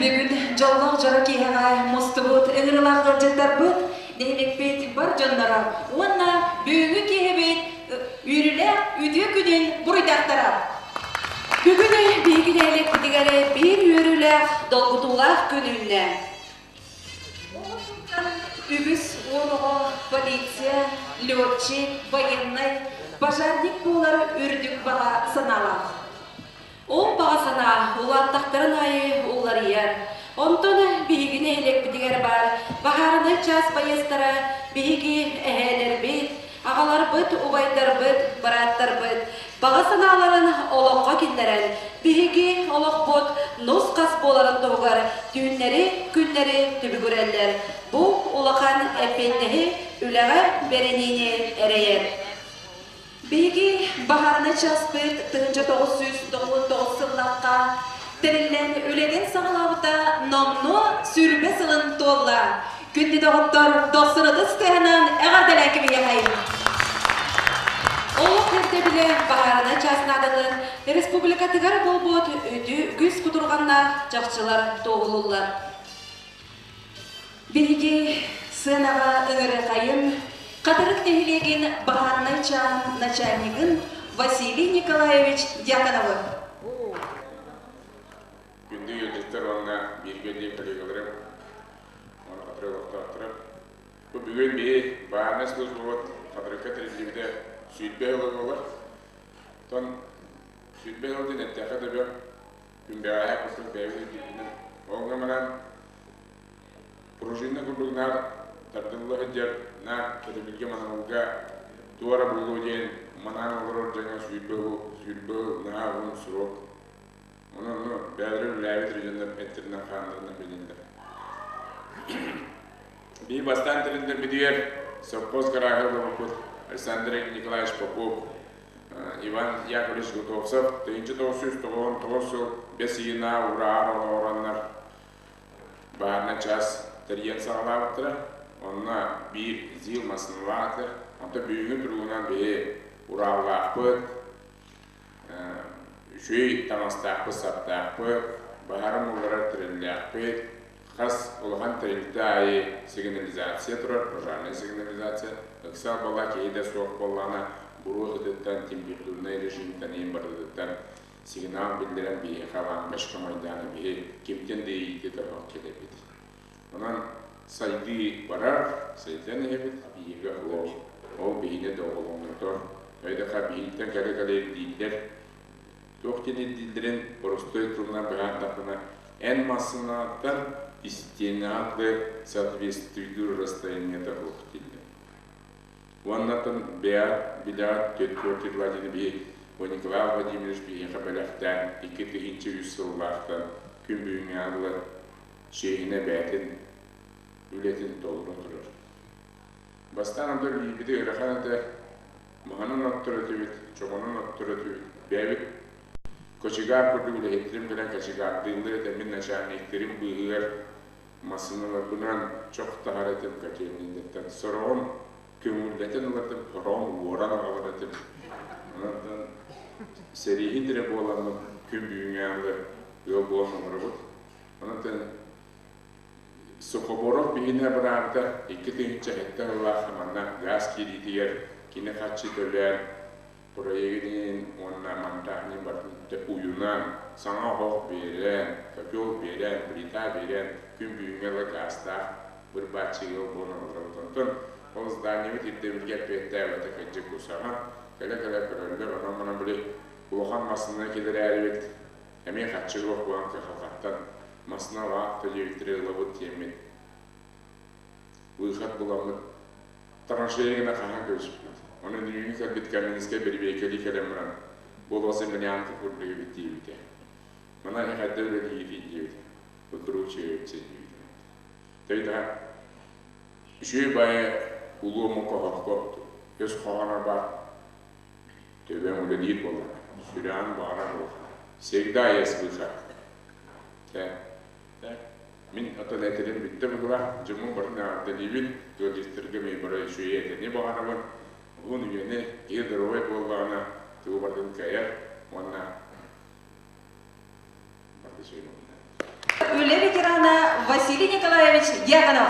Бүгүн дьоллоох дьоро киэһэҕэ мустубут ыҥырыылаах ыалдьыттарбыт, нэһилиэкпит бар дьонноро уонна бүгүҥҥү киэһэбит үөрүүлээх үтүө күнүн буруйдаахтара. Бүгүн биһиги нэһилиэкпитигэр биир үөрүүлээх, долгутуулаах күн үүннэ. Үгүс уол оҕо полиция, летчик, военнай, пожарник буолар үрдүк баҕа санаалаах. Ол баҕа санаа улааттахтарын аайы уларыйар. Онтон биһиги нэһилиэкпитигэр баар баһаарынай чаас байыастара биһиги эһээлэрбит, аҕаларбыт, убайдарбыт, бырааттарбыт баҕа санааларын олоххо киллэрэн, биһиги олохпут нус-хас буоларын туһугар түүннэри-күннэри түбүгүрэллэр. Бу улахан эппиэтинэһи үлэҕэ бэриниини эрэйэр. Биһиги баһаарынай чааспыт 1999 сыллаахха тэриллэн үлэтин саҕалаабыта номнуо 20 сылын туолла. Күндү доҕоттор, дохсунутус тыаһынан эҕэрдэлээн кэбиһиэхэйин! Олох ирдэбилэ баһаарынай чаас наадатын республикатыгар буолбут үгүс кутурҕаннаах чахчылар туоһулууллар. Биһиги сыанаҕа ыҥырыахайын Хатырык нэһилиэгин баһаарынай чааһын начальнигын Василий Николаевич Дьяконовы. Күндү ыалдьыттар уонна бииргэ диэн коллегаларым уонна Хатырык олохтоохторо. Бу бүгүн биһи баһаарынай службабыт Хатырыкка тэриллибитэ 20 сыл буолар. Оттон 20 сыл диэн эттэххэ төбө күн бэҕэһээ курдук бэйэбит илдьиппитинэн ол гынан пружина курдук наар тардылла сылдьар наар өтөбүлгэ мананалга туора буолуо диэн манаан олорор дьоҥҥо 20 сыл 20 сыл наһаа уһун срок ону ону бэйэлэрэ үлэлээбит эрэ дьоннор эттэринэн-хааннарынан билиннэр Бии бастаан тэриллэрбитигэр совхоз гарааһы олорбуппут Александр Николаевич Попов Иван Яковлевич Готовцев 1999 сыл бэс ыйынаа ураар олоҕураннар баһаарынай чаас тэрийэн саҕалаабыттара. Онно биир ЗИЛ массыыналаах этилэр. Онтон бүгүҥҥү туругунан биһи Ураллаахпыт, үчүгэй таҥастаахпыт-саптаахпыт, баһаары умулларар тэриллээхпит, Хас улахан тэрилтэ аайы сигнализация турар, пожарная сигнализация. Ыксал бала киһи да суох буоллаҕына, буруо сытыттан, температурнай режимтэн иһин барытыттан сигнал биллэрэн биһиэхэ лампочка майдаана биһи кимтэн да иитэ тобох кэлэбит. Онон сайдыы барар, сайдан иһэбит, биһиэхэ олох ол биһине да оҕолоннотор. Өйдөөхө биһиттэн кэлэ-кэлэ ирдииллэр. Туох диэн ирдииллэрин боростуой тылынан быһаардахпына, эн массыынаттан истиэнэҕэ соответствуйдуур расстояниета суох дииллэр. Уоннаттан бэйэҕит билэҕит түөрт Владимир биһи Николай Владимирович биһиэхэ бэлэхтээн 2003 сыллаахтан күн бүгүҥҥэ дылы чиэһинэ бэйэтин үлэтин толоро турар. Бастаан онтон илиибитэ ыарахан этэ, маһынан оттор этибит, чоҕунан оттор этибит. Бэйэбит кочегар курдук үлэһиттэрим кэлэн кочегардыыллар этэ, мин начальниктарым быыһыгар массыыналарбынан чох таһар этим котельнайдартан. Сороҕун көҥүллэтэн ылар этим, сороҕун уоран аҕалар этим. Онон сэрииһит эрэ буоламмыт күн бүгүҥҥэ дылы ыал буолан олоробут. Онон Сухоборов биһинэ быраабыта 2007 сыллаах манна гаас киириитигэр кини харчы төлөөн, проегын иһин уонна монтажын иһин барытын уйунан, саҥа оһох биэрэн, котел биэрэн, плита биэрэн, күн бүгүҥҥэ дылы гаастаах бырбааччы ыал буолан олоробут. Онтон ол зданиебыт ирдэбилгэ эппиэттээбэтэ кырдьык кусаҕан, кэлэ-кэлэ көрөллөр, онон-манан били улахан массыына киллэрээрибит эмиэ харчы суох буолан кыһалҕаттан массыыналаах диэбиттэрэ ылабыт диэммит выход буламмыт траншея гына хаһан көрүспүт. Ону үнүрүүнү кэлбит Каменскай бэрэбиэркэлии кэлэн баран буолуоса землянка курдук эбит диэбитэ. Манан эҕэрдэ үлэлиигитий диэбитэ. Выкручиваемся диэбитэ. Тойда үчүгэй баайы улуу омукка оһоххо өс хоһооно баар Төбөҥ үлэлиир буоллаҕа, сүрэҕиҥ баҕарар буоллаҕа. Всегда есть выход. Тэ, тэ. Мин оттон этэрим бүттэ быһыылаах, дьоммун барытын эҕэрдэлиибин, ыалдьыттарга эмиэ бары үчүгэй этэни баҕарабын. Уһун үйэни, киһи доруобай буоллаҕына, тугу барытын кыайар уонна барыта үчүгэй буолла. Үлэ ветерана. Василий Николаевич Дьяконов.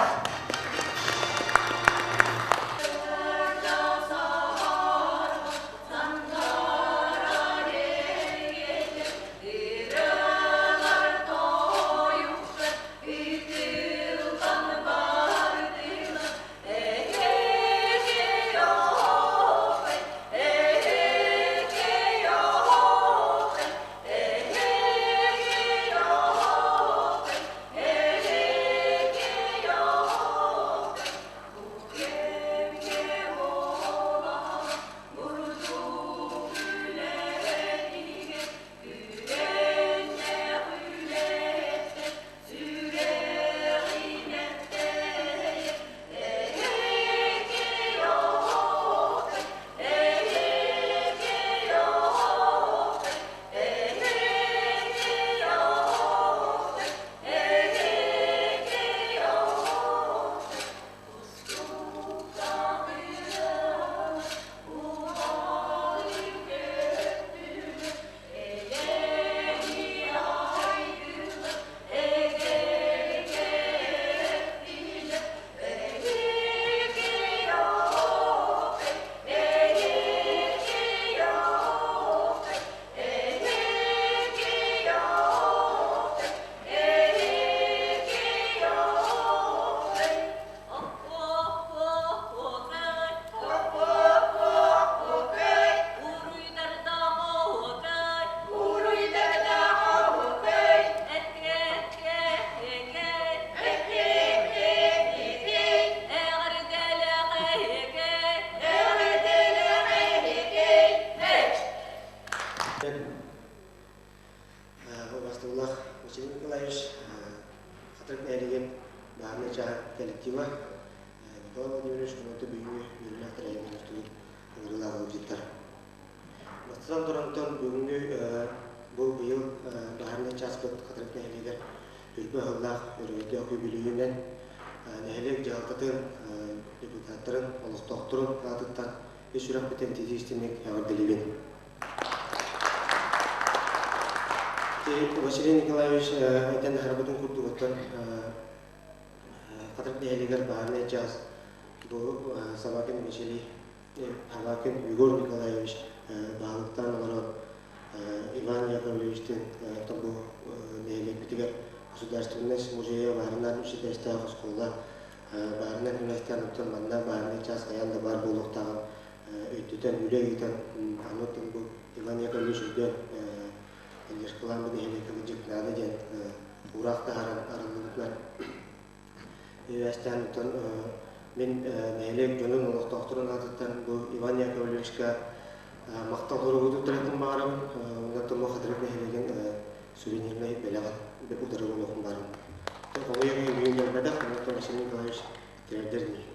Убастыбылах Василий Николаевич, Хатырык нэһилиэгин баһаарынай чааһын коллектива, Николай Владимирович онуота бүгүҥҥү үөрүүлээх тэрээһиҥҥэ мустубут ыҥырыылаах ыалдьыттар. Бастатан турантан бүгүҥҥү бу быйыл баһаарынай чааспыт Хатырык нэһилиэгэр үрбэ ыһыллаах өрөгөйдөөх үбүлүөйүнэн нэһилиэк дьаһалтатын депутаттарын, олохтоохторун аатыттан ис сүрэхпитин титии-истиҥник эҕэрдэлиибин. Василий Николаевич этэн аһарбытын курдук оттон Хатырык нэһилиэгэр баһаарынай чаас бу Собакин Василий Собакин Егор Николаевич баһылыктаан олорон Иван Яковлевичтыын бу нэһилиэкпитигэр государственность музейа баарынан үс этээстээх оскуола баарынан үлэстээн оттон манна баарынай чаас хайаан да баар буолуохтааҕын өйдөтөн, үлэ ыытан, аны бу Иван Яковлевич өйдөөн поддержкалаан бу нэһилиэккэ быдьык наада диэн уураах таһааран арыллыбытынан үөстээн оттон мин нэһилиэк дьонун олохтоохторун аатыттан бу Иван Яковлевичка махтал суругу туттарыахпын баҕарабын уонна Туму Хатырык нэһилиэгин сувенирнай бэлэҕин утары буолуохпун баҕарабын. Хомойуох иһин бүгүн кэлбэтэх, онон Василий Николаевич тириэрдэр дии.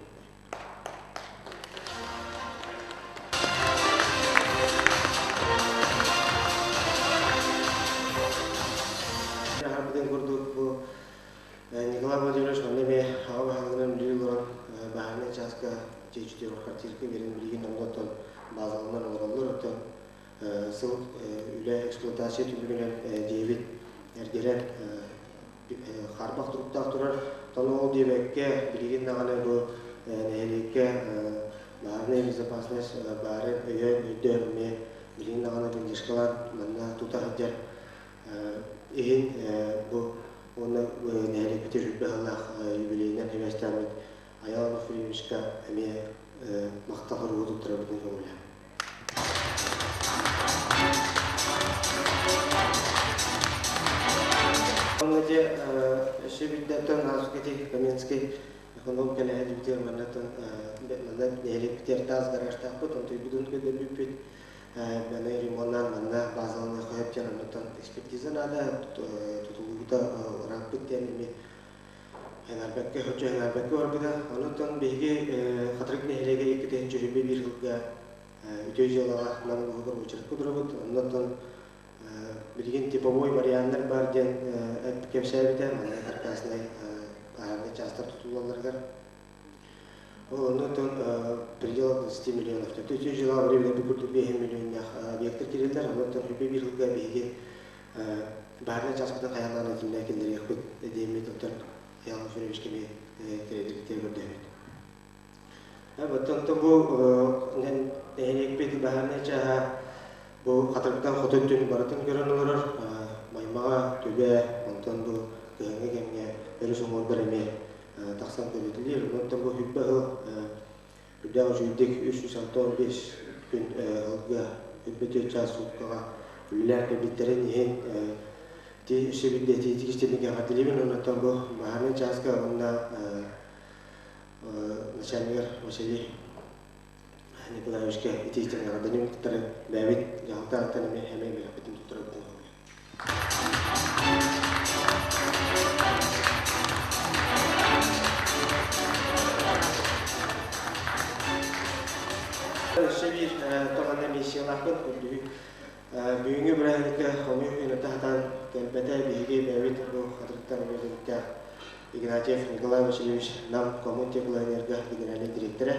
Аһарбытын курдук бу Николай Владимирович манна эмиэ аҕа баһылыгынан үлэлии олорон баһаарынай чааска четырехквартирка биэрэн билигин онно оттон баазаланан олороллор оттон сыл үлэ эксплуатация түмүгүнэн дьиэбит эргэрэн хаарбах туруктаах турар. Оттон ол диэбэккэ, билигин даҕаны бу нэһилиэккэ баһаарынай безопасность баарын өйөөн, өйдөөн эмиэ билигин даҕаны поддержкалаан манна тута сылдьар иһин бу уонна нэһилиэкпитигэр үрбэ сыллаах юбилейынан сибээстээммит Айаал Ануфриевичка эмиэ махтал суругу туттарабытын көҥүлээн. Онно дьэ өссө биирдэттэн Аасукати Каменский эконом кэлэһэ дибитигэр маннаттан манна нэһилиэкпитигэр таас гаражтаахпыт, онтуйбутун көрдөрбүппүт. Маны ремоннаан манна базаланыахха сөп диэн оннуттан экспертиза наада, тутуллубута ырааппыт диэн эми эҥэрбэккэ, соччо эҥэрбэккэ барбыта. Онуттан биһиги Хатырык нэһилиэгэ 2021 сылга үтүө дьыалаҕа Нам улууһугар уочаратка турабыт. Оннуттан билигин типовой варианнар баар диэн кэпсээбитэ. Манна каркаснай баһаарынай чаастар тутуллалларыгар. Оннуттан предел 20 миллионов. Үтүө дьыалаҕа бары курдук 5 миллионнаах объектар кириллэр. Оннуттан үпэ биир сылга биһиги баһаарынай чааспытын хайаан даҕаны кимнээх киллэриэхпит диэммит оттон. Айаал Федоровичка эмиэ тириэрдэргитигэр көрдөһөбүт. Оттон бу нэһилиэкпит баһаарынай чааһа бу Хатырыктан хоту өттүн барытын көрөн олорор. Маймаҕа, Түбэ, онтон бу кыһыҥҥы кэмҥэ өрүс уҥуордар эмиэ тахсан көрүтүлүүр. Онтон бу Хүрбэ ыһыл үрдээх үчүгэйдик 365 күн ыһылга Хүрбэ 4 чаас сууккаҕа үлэлээн кэлбиттэрин иһин ити өссө биирдэ итиитик истиҥник эҕэрдэлиибин. Онтон бу баһаарынай чааска уонна начальнигар Василий Николаевичка итиитин эҕэрдэним кыттары бэйэбит дьаһалта эмиэ эмиэ бэлэхпитин туттарабытын Өссө биир тоҕонно миссиялаахпын көрдүһүү. Бүгүҥҥү бырааһынньыкка хомуйу күнүтэ сатаан кэлбэтэ биһиги бэйэбит бу Хатырыктан үлэлэбиттээх Игнатьев Николай Васильевич Нам Коммунтеплоэнерго генеральнай дириэктэрэ.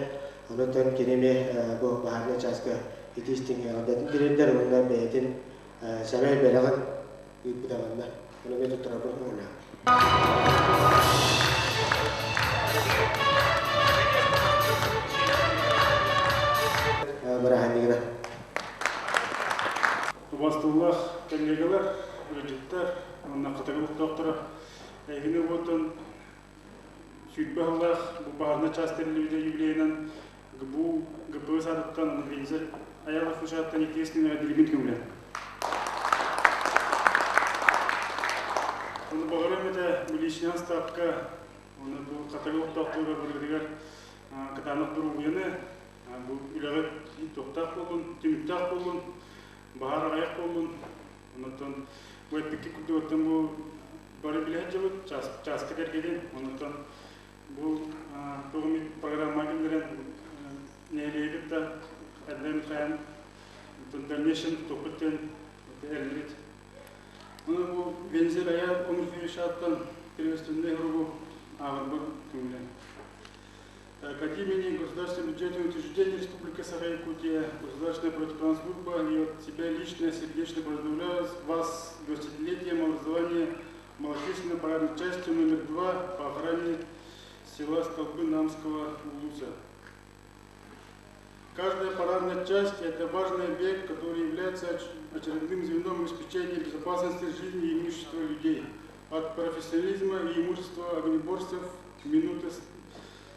Онон кини эмиэ бу баһаарынай чааска итии истиҥ эҕэрдэтин тириэрдэр уонна бэйэтин сэмэй бэлэҕин ыыппыта манна. Ону эмиэ туттарарбын көҥүллээх. Бырааһынньыгына. Убастыллах коллегалар, ыалдьыттар уонна Хатырык олохтоохторо эһигини уотун 20 сыллаах бу баһаарынай чаас тэриллибитэ юбилейынан ГБУ ГПС аатыттан Вензель Аялов Мушаттан итиэстинэҕэ дилибин көҥүлэ. Ону баҕарыам этэ милициянан ставка уонна бу Хатырык олохтоохторугар барыгытыгар кытаанах доруобуйаны, бу үлэҕит туохтаах буоллун, түмүктээх буоллун, баһаар аҕыйах буоллун. Онтон бу эппикки курдук оттон бу бары билэ сылдьабыт, чааска кэргэнин, онтон бу тугу программа киллэрэн нэһилиэги кытта хайдан хайан дальнейшем туппут диэн эрэнэбит. Оны бу Вензель Аяр Омурфевич ааттан приветственный ругу ааҕарбыт көҥүлэн. Так, от имени Государственного бюджетного учреждения Республики Саха-Якутия, Государственная противопожарная служба и от себя лично сердечно поздравляю вас с 20-летием образования малочисленной пожарной части номер 2 по охране села Столбы Намского Улуса. Каждая пожарная часть – это важный объект, который является очередным звеном обеспечения безопасности жизни и имущества людей. От профессионализма и мужества огнеборцев в минуты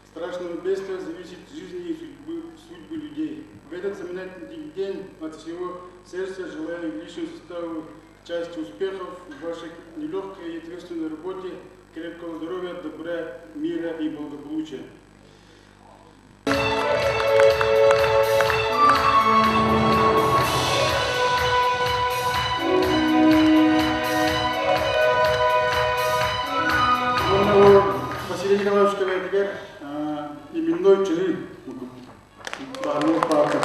страшного бедствия зависит жизни и судьбы людей. В этот знаменательный день от всего сердца желаю личному составу части успехов в вашей нелегкой и ответственной работе, крепкого здоровья, добра, мира и благополучия. Василий Николаевич кэбээтигэр именной чырыы баһылык паарка.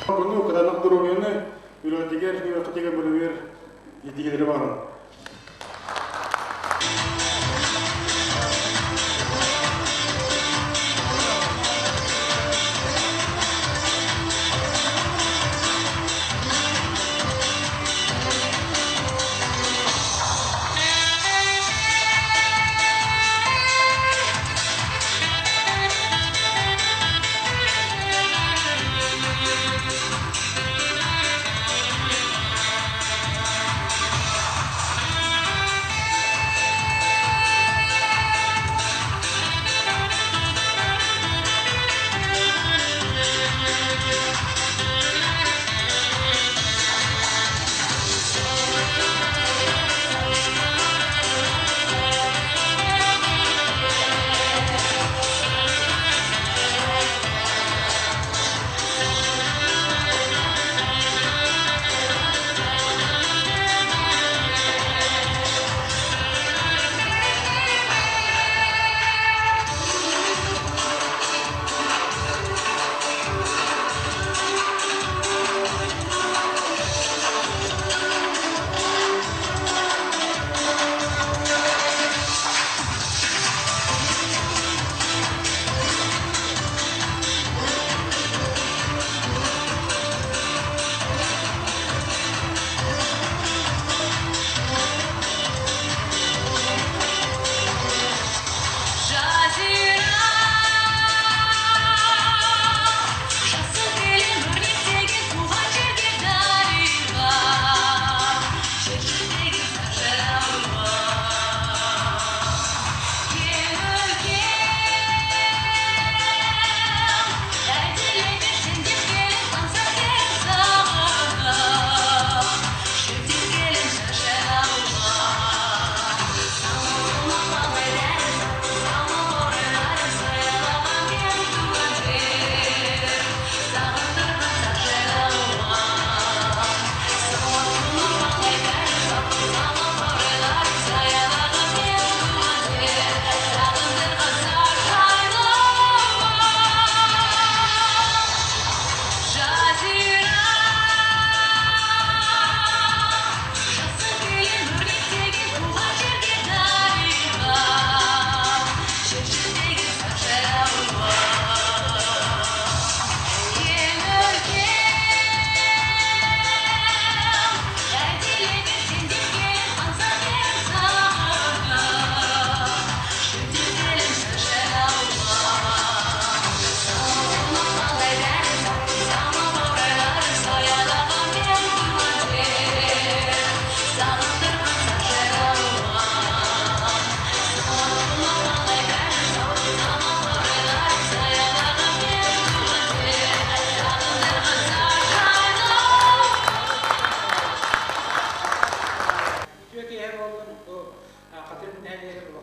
Буну кытаанах доруобуйаны үлэҕитигэр, үөрэххитигэр барыгар итигэлэри баҕарабын.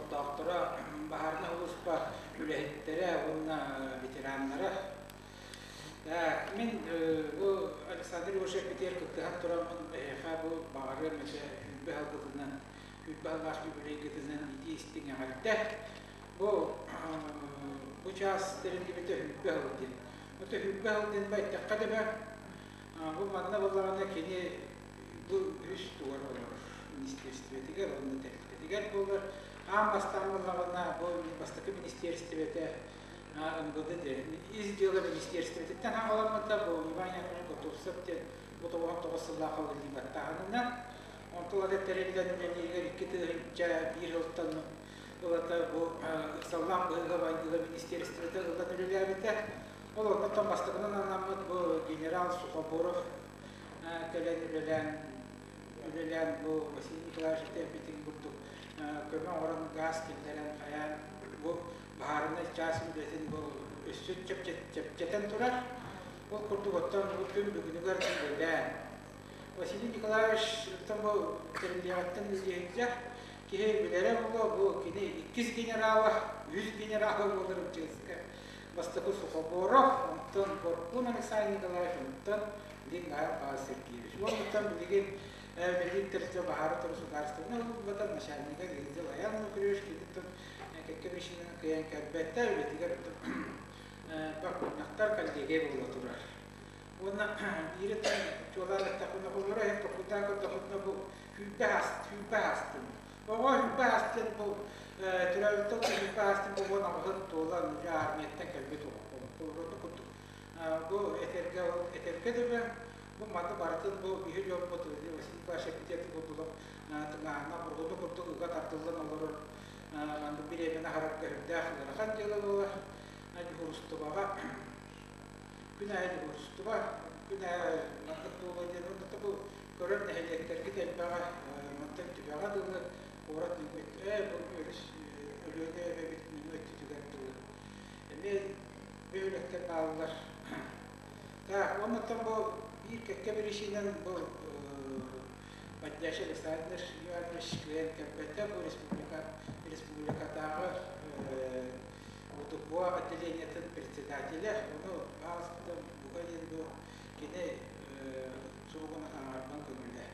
олохтоохторо, баһаарынай сулууспа үлэһиттэрэ уонна ветераннара. Мин бу Александр Егорович эппитигэр кыттыһан тураммын эһиэхэ бу баҕарыам этэ сүүрбэ сылгытынан, сүүрбэ сыллаах юбилейгытынан итии-истиҥ эҕэрдэ. Бу бу чаас тэриллибитэ сүүрбэ сыл диэн. Ото сүүрбэ сыл диэн байтахха да бу манна буоллаҕына кини бу үһүс тугар олорор министиэристибэтигэр уонна тэрилтэтигэр буолар. Аан бастаан буоллаҕына бу бастакы министиэристибэтэ МВД ис дьыала министиэристибэтиттэн аҕаламмыта бу Иван Яковлевич Готовцев диэн бу 99 сыллаах ылыллыы баттааһынынан онтон ылата тэриллэн үлэлииригэр 2001 сылтан ылата бу ыксаллаах быһыыга-майгыга министиэристибэтэ ылан үлэлээбитэ. Ол оннуттан бастакынан анаммыт бу генерал Сухоборов кэлэн үлэлээн үлэлээн бу Василий Николаевич эппитин курдук көмө оҥорон гаас киллэрэн хайаан бу баһаарынай чаас үлэтин бу өссө чэпчэтэн турар. Ол курдук оттон бу күн бүгүнүгэр үлэлээн Василий Николаевич оттон бу тэриллиэҕиттэн үлэлиэһилдьэр киһи билэрэ буолуо бу кини иккис генерала, үһүс генерала буолар МЧС-ка бастакы Сухоборов, онтон Боркун Александр Николаевич, онтон Лин Павел Сергеевич. Уонуттан билигин билигин тэрилтэ баһаары турар судаарыстыбаннай ылбата начальнига Геннадий Лаян Лукревич киниттэн кэккэ причинаны кыайан кэлбэттэ үлэтигэр бакуннахтар коллегия буола турар. Уонна биири чуолаан эттэхпинэ, холоро иһин толкуйдаан көрдөхпүнэ бу сүүрбэ сүүрбэ астым. Оҕо сүүрбэ астын бу төрөөбүттэн сүүрбэ астын бу уон аҕыһын туолан уже армияттан кэлбит оҕо. Курдук бу этэргэ этэргэ дылы бу маны барытын бу биһи дьоммут Василий Николаевич эпитет курдук тыҥааһына бургуну курдук ыга тардыллан олорор маннык бириэмэни аһарарга сүрдээх ыарахан дьыала буолар. Дьуһуурустубаҕа күн аайы дьуһуурустуба күн аайы маннык буолуо диэн онно бу көрөр нэһилиэктэргит элбэҕэ мантан түбэҕэ дылы куорат нөҥүө бу өрүс Өлүөнэ эбэбит нөҥүө өттүтүгэр дылы эмиэ бөһүөлэктэр бааллар. Так, оннуттан бу биир кэккэ биричиинэн бу Поддящий Александр Иванович кыайан кэлбэтэ бу республика республикатааҕы УДПО отделениетын председателэ. Ону баалыстан бука диэн бу кини суругун аҥаарбан көҥүлэ.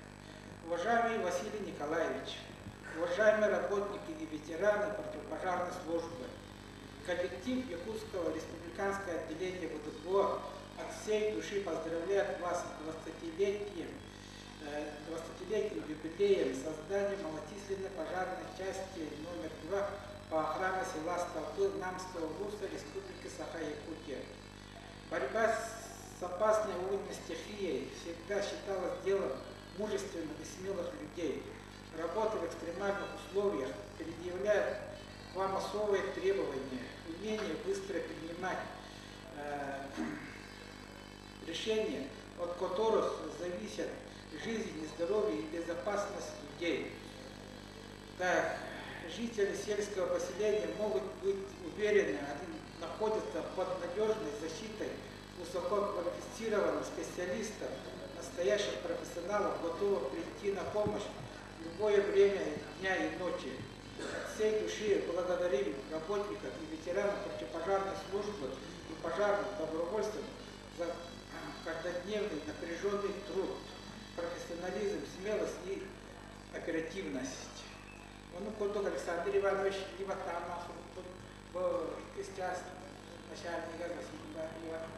Уважаемый Василий Николаевич, уважаемые работники и ветераны противопожарной службы, коллектив Якутского республиканского отделения ВДПО от всей души поздравляет вас с 20-летием, 20-летним юбилеем создания малочисленной пожарной части номер 2 по охране села Столпы Намского ВУЗа Республики Саха-Якутия. Борьба с опасной огненной стихией всегда считалась делом мужественных и смелых людей. Работа в экстремальных условиях предъявляет к вам особые требования, умение быстро принимать решения, от которых зависят жизнь и здоровье и безопасность людей. Так, жители сельского поселения могут быть уверены, они находятся под надежной защитой высококвалифицированных специалистов, настоящих профессионалов, готовых прийти на помощь в любое время дня и ночи. От всей души благодарим работников и ветеранов противопожарной службы и пожарных добровольцев за каждодневный напряженный труд, профессионализм, смелость и оперативность. Ону курдук Александр Иванович Либатанов бу иккис чаас начальнига Василий Иванович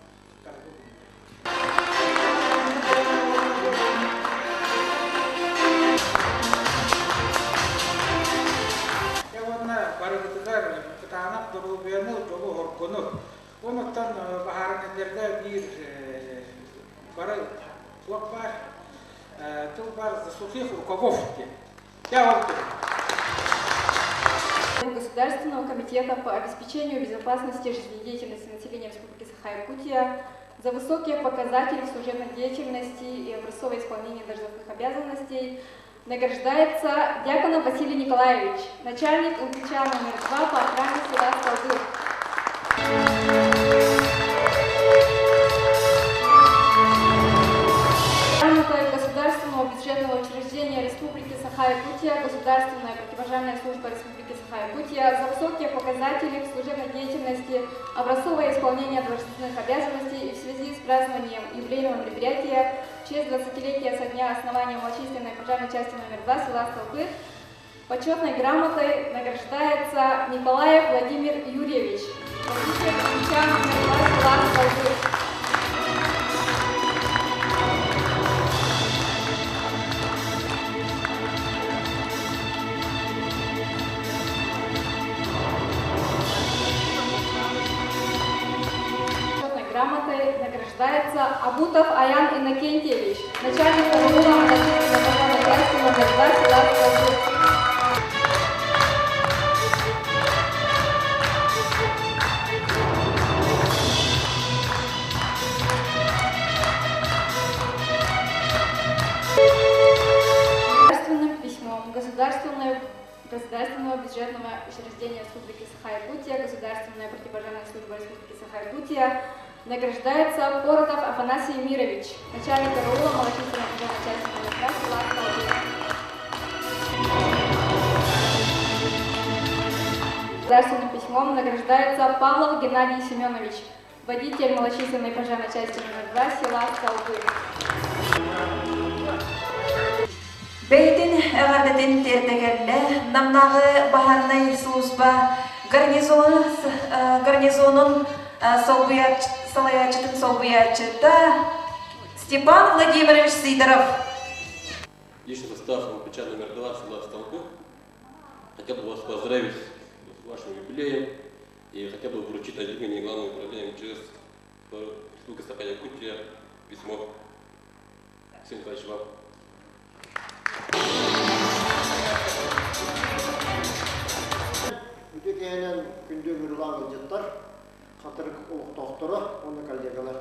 Дьэ уонна барыгытыгар кытаанах доруобуйаны, дьолу-соргуну. Онуттан баһаарынайдарга биир бары туох баар тыл баар за сухих рукавов диэн. Дьэ ол Государственного комитета по обеспечению безопасности жизнедеятельности населения Республики Саха-Якутия за высокие показатели в служебной деятельности и образцовое исполнение должностных обязанностей награждается Дьяконов Василий Николаевич, начальник УПЧ номер 2 по охране села Столбы. Грамотой Государственного бюджетного учреждения Республики Саха-Якутия, Государственная противопожарная служба Республики Саха-Якутия. Саха-Якутия за высокие показатели в служебной деятельности, образцовое исполнение должностных обязанностей и в связи с празднованием юбилейного мероприятия в честь 20-летия со дня основания малочисленной пожарной части номер 2 села Столбы почетной грамотой награждается Николаев Владимир Юрьевич, водитель номер 2 села Столбы. Почетной грамотой награждается Абутов Аян Иннокентьевич, начальник караула многочисленной пожарной части номер 2 села Столбы. Государственным письмом Государственного, Государственного бюджетного учреждения Республики Саха-Якутия, Государственная противопожарная служба Республики Саха-Якутия награждается Поротов Афанасий Мирович, начальник караула малочисленной пожарной части номер 2 села Столбы. Государственным письмом награждается Павлов Геннадий Семенович, водитель малочисленной пожарной части номер 2 села Столбы. Бэйэтин эҕэрдэтин тиэрдэ кэллэ Намнааҕы баһаарынай сулууспа гарнизонун салайааччытын солбуйааччыта Степан Владимирович Сидоров. Личный состав МПЧ номер 2 села Столбы. Хотел бы вас поздравить с вашим юбилеем и хотел бы вручить от имени Главного управления МЧС Республики Саха-Якутия письмо. Алексей Николаевич, вам. Үтүө киһинэн күндү ыҥырыылаах ыалдьыттар, хатырык олохтоохторо уонна коллегалар.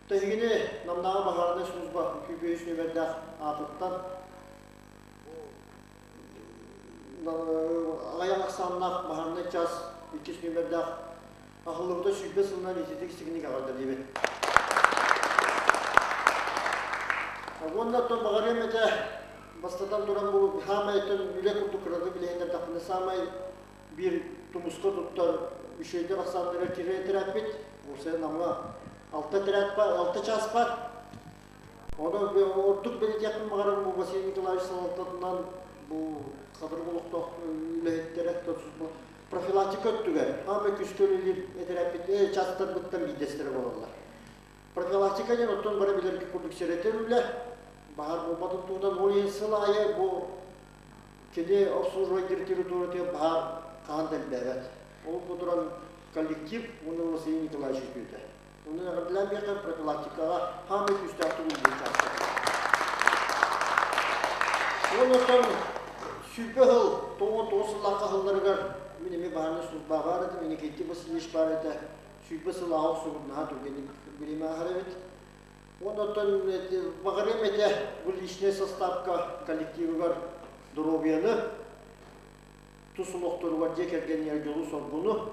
Тэһигини Намнааҕы баһаарынай служба күүпүөйүс нүөмэрдээх аатыттан аҕыйах ахсааннаах баһаарынай чаас иккис нүөмэрдээх аһыллыбыта 120 сылынан ититик сигник эҕэрдэлиибин. Уонна оттон баҕарыам этэ, бастатан туран бу саамай оттон үлэ курдук кыратык билиһиннэрдэхпинэ саамай биир тумуска туттар үчүгэйдик ахсааннарыгар киирэр этэрээппит. Уопсайа Намҥа алта этэрээт бар, алта чаас бар. Ону ордук бэлиэтиэхпин баҕарабын бу Василий Николаевич салалтатынан бу хатырык олохтоох үлэһиттэрэ профилактика өттүгэр аамай күүскэ үлэлиир этэрээппит чаастарбыттан биирдэстэрэ буолаллар. Профилактика диэн оттон бары билэргэ курдук сэрэтэр үлэ, баһаар буолбатын туһунан ол иһин сыл аайы бу кини обслуживайдыр территориятыгар баһаар хаһан да элбээбэт. Ол бу туран коллектив уонна Василий Николаевич үтүөтэ. Онон эҕэрдэлээн биэххэ профилактикаҕа хаамай күүстээх үлэлиир чаастар. Уонна оттон 120 сыл, 99 сыллаахха сылларыгар мин эмиэ баһаарынай служба баар этим, Иннокентий Васильевич баар этэ. 120 сыл ааҕа охсубут наһаа түргэнник бириэмэ ааһар эбит. Уонна оттон баҕарыам этэ бу личнэй составка коллективыгар доруобуйаны, тус олохторугар дьиэ кэргэнигэр дьолу-соргуну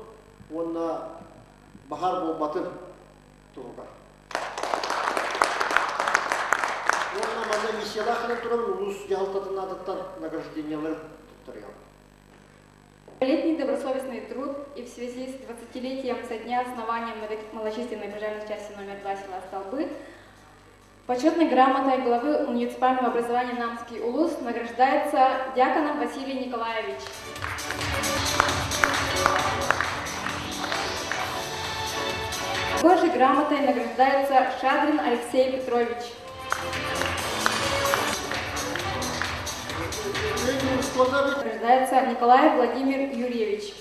уонна баһаар буолбатын туһугар. Уонна манна миссиялаах кэлэн туран улуус дьаһалтатын аатыттан награждениелары туттарыам. Летний добросовестный труд и в связи с 20-летием со дня основания малочисленной пожарной части номер 2 села Столбы почетной грамотой главы муниципального образования Намский Улус награждается Дьяконов Василий Николаевич. Такой же грамотой награждается Шадрин Алексей Петрович. Награждается Николаев Владимир Юрьевич.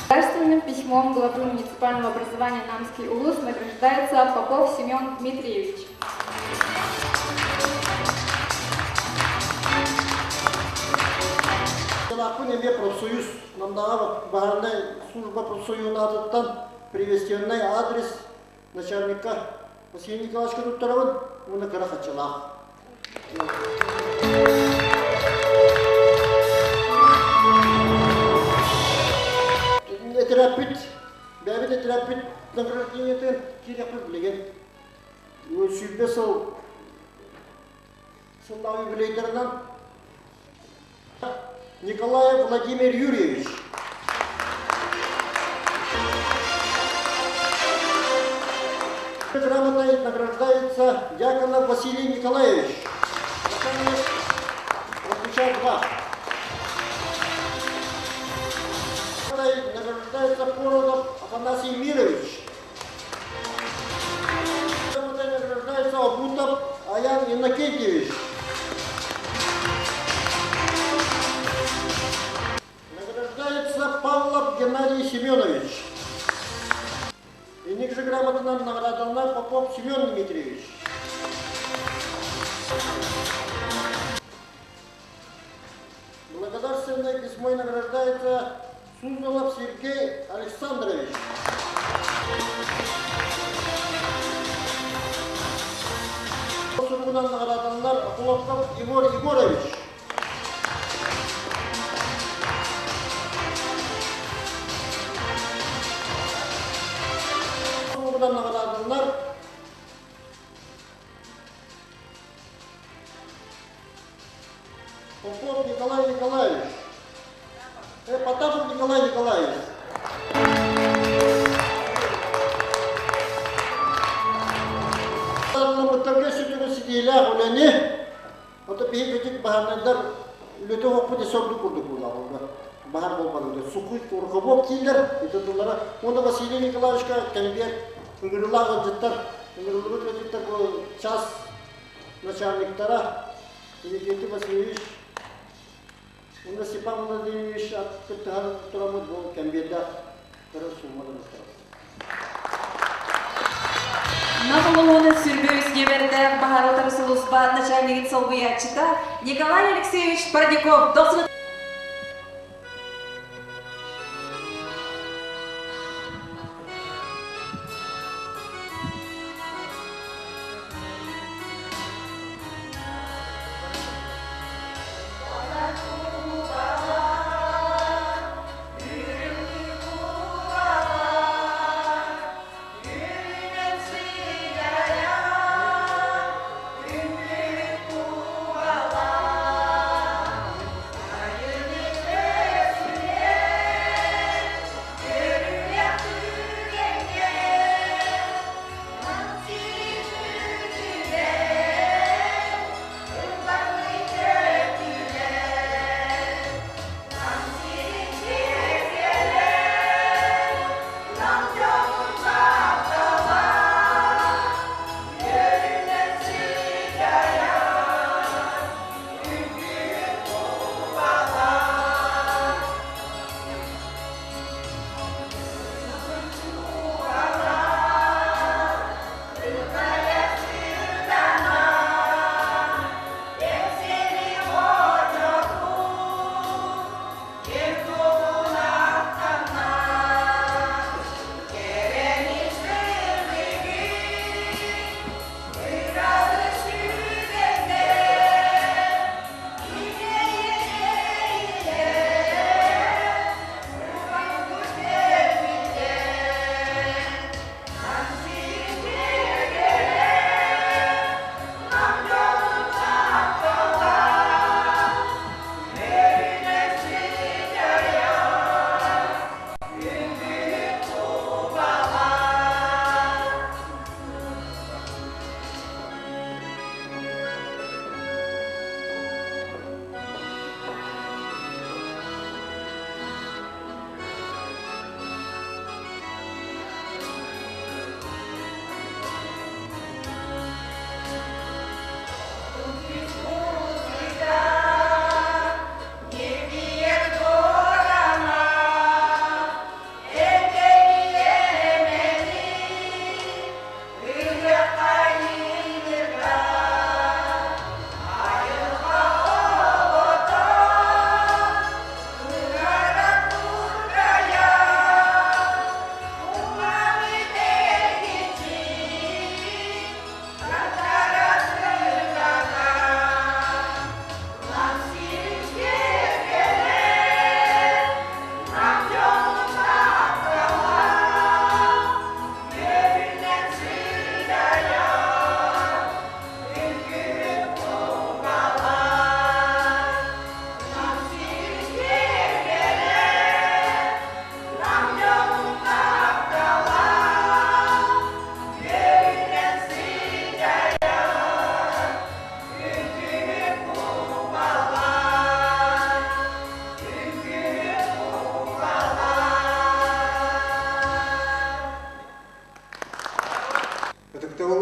Государственным письмом главы муниципального образования Намский Улус награждается Попов Семен Дмитриевич. Лаппын эмиэ профсоюз Намнааҕы баһаарынай служба профсоюһун аатыттан приветственный адрес начальникка Василий Николаевичка туттарабын уонна кыра хаччылаах. Этэрээппит, бэйэбит этэрээппит награждениетын киириэхпит билигин. 120 сыл. Сыллаах юбилейдарынан Николаев Владимир Юрьевич. Грамотой награждается Дьяконов Василий Николаевич. Начальник ОПЧ 2. Награждается Породов Афанасий Мирович. Грамотой награждается Обутов Аян Иннокентьевич. Награждается Павлов Геннадий Семенович. Инник же грамотанан наградална Попов Семен Дмитриевич. Благодарственное письмо награждается Суздалов Сергей Александрович. Суругунан наградаллар Хлопков Егор Егорович. Суругунан наградаллар Попов Николай Николаевич. Потапов Николай Николаевич. Мыттарга сүтүгү сидиилээх үлэни, ото биһи кытык баһаарнайдар үлэтэ хоппут сордук курдук буолла. Баһар болбады. Сукуй урхобуок дииллэр, ити тыллара. Уонна Василий Николаевичка кэмбиэр ыҥырылаах ыалдьыттар, ыҥырыллыбыт ыалдьыттар бу час начальниктара Иннокентий Васильевич уонна Степан Владимирович кыттыһан тураммыт бу кэмбиэрдээх кыра сууммаларын ыстарабыт. Нам улууһун сүрбэ үс нүөмэрдээх баһаар утары сулууспа начальнигын солбуйааччыта Николай Алексеевич Парников дохсун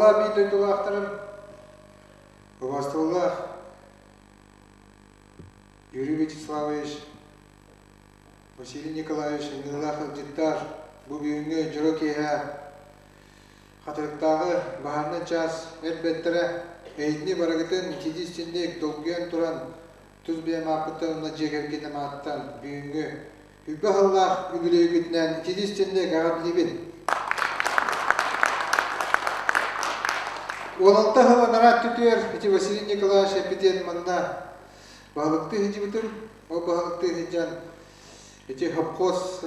Убаастабыллаах биир дойдулаахтарым, убаастабыллаах Юрий Вячеславович, Василий Николаевич ыҥырыылаах ыалдьыттар, бу бүгүҥҥү дьоро киэһэ Хатырыктааҕы баһаарынай чаас эр бэртэрэ эһигини барыгытын итиитии-истиҥник долгуйан туран тус бэйэм ааппыттан уонна дьиэ кэргэним ааттан бүгүҥҥү үбэ аһыллаах үбүлүөйгүтүнэн итиитии-истиҥник эҕэрдэлиибин! 16 сыл анараа өттүтүгэр ити Василий Николаевич эппитин манна баһылыктыы сылдьыбытым. Ол баһылыктыы сылдьан ити совхоз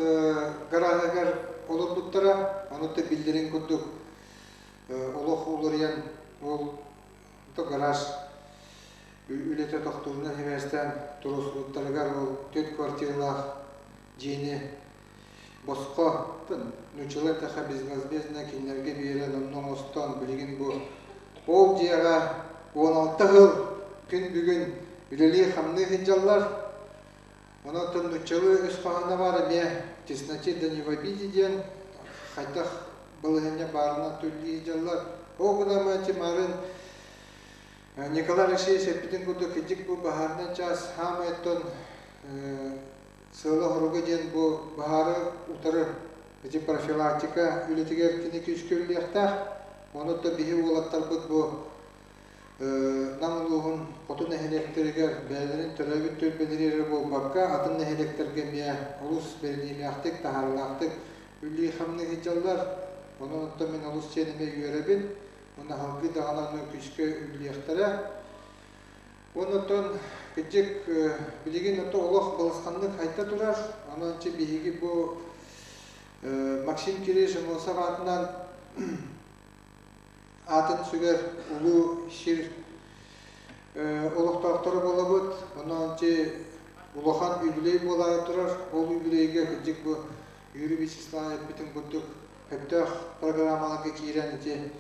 гарааһыгар олорбуттара. Ону да биллэрин курдук олох уларыйан ол гараж үлэтэ тохтуурунан сибээстээн туруорсубуттарыгар ол түөрт квартиралаах дьиэни босхо нууччалыы эттэххэ безвозмездно кинилэргэ биэрэн онно оҥостон билигин бу ол дьиэҕэ 16 сыл күн бүгүн үлэлии-хамныы сылдьаллар. Онон нууччалыы өс хоһооно баар эмиэ «тесноте да не в обиде» диэн хайдах балаһыанньа баарынан түллии сылдьаллар. Ол гынан марын Николай Алексеевич эппитин курдук кырдьык бу баһаарынай чаас хаамай оттон сыала-соруга диэн бу баһаары утары ити профилактика үлэтигэр кини күүскэ үлэлиэхтээх. Ону да биһи уолаттарбыт бу Нам улууһун хоту нэһилиэктэригэр бэйэлэрин төрөөбүт түөлбэлэри эрэ буолбакка, атын нэһилиэктэргэ эмиэ олус бэриниилээхтик, таһаарыылаахтык үлэлии-хамныы сылдьаллар. Онон оттон мин олус диэн эмиэ үөрэбин. Уонна салгыы даҕаны ону күүскэ үлэлиэхтэрэ. Уонна оттон кырдьык билигин ото олох балысханнык хайда турар. Онон чи биһиги бу Максим Кириллович Аммосов аатынан аатын сүгэр улуу сир олохтоохторо буолабыт. Онон чи улахан үбүлүөй буолаары турар. Ол үбүлүөйгэ кырдьык бу Юрий Вячеславович эппитин курдук сөптөөх программаларга киирэн ити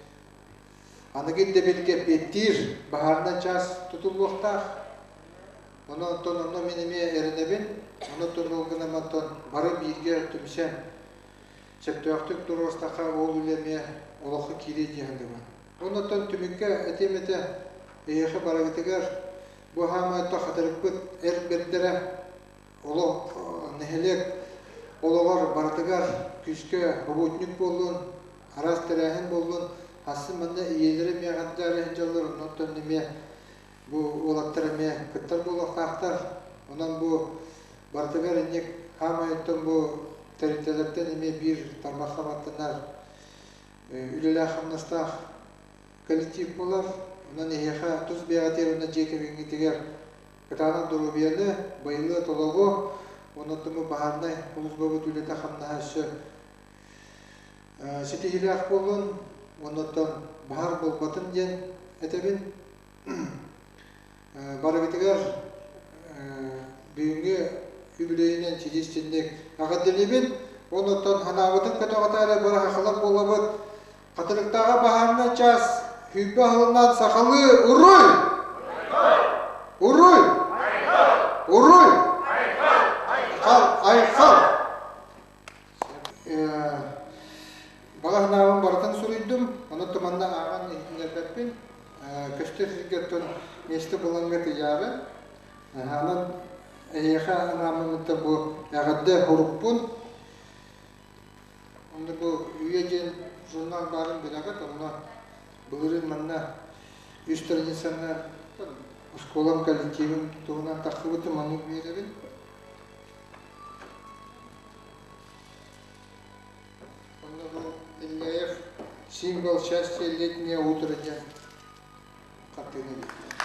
аныгы ирдэбилгэ эппиэттиир баһаарынай чаас тутуллуохтаах. Онон оттон онно мин эмиэ эрэнэбин. Онон оттон ол гынан оттон бары бииргэ түмсэн сөптөөхтүк туруорустахха ол үлэ эмиэ олоххо киириэ дии саныыбын. Онон түмүккэ этиэм этэ, эһиэхэ барыгытыгар бу хаамай хатырыкпыт эр бэрдэрэ олох нэһилиэк олоҕор барытыгар күүскэ работник буоллун, араас тэрээһин буоллун, хассын манна ийэлэрэ эмиэ эҕэрдэ сылдьаллар, оннуттан эмиэ бу уолаттар эмиэ кыттар буолуохтаахтар. Онон бу барытыгар инник хаамай оттон бу тэрилтэлэртэн эмиэ биир тарбахха баттанар үлэлээх-хамнастаах коллектив буолар. Онон эһиэхэ тус бэйэҕитигэр уонна дьиэ кэргэҥҥитигэр кытаанах доруобуйаны, байылыа толоҕу уонна оттон баһаарынай сулууспабыт үлэтэ-хамнаһа өссө ситиһиилээх буоллун уонна оттон баһаар буолбатын диэн этэбин. Барыгытыгар бүгүҥҥү үбүлүөйүнэн сидьиҥ эҕэрдэлиибин. Оннуттан санаабытын көтөҕөтөөрү бары сахалар буолабыт. Хатырыктааҕы баһаарынай чаас сүүрбэ аһылынан сахалыы уруй! Уруй! Уруй! Айхал! Айхал! Баҕа санаабын барытын суруйдум, ону туманна ааҕан иһитиннэрбэппин. Көстөр сиргэ оттон миэстэ булаҥҥа тыйаары. Онон эһиэхэ анааммын бу эҕэрдэ сурукпун. Онно бу Үйэ диэн журнал баарын билэҕит, онно былырыын манна үс страницаны оскуолам коллективын туһунан тахсыбытым, ону биэрэбин. Онно бу Ильяев «Символ счастья летнее утро» диэн хартыына биэрдэ.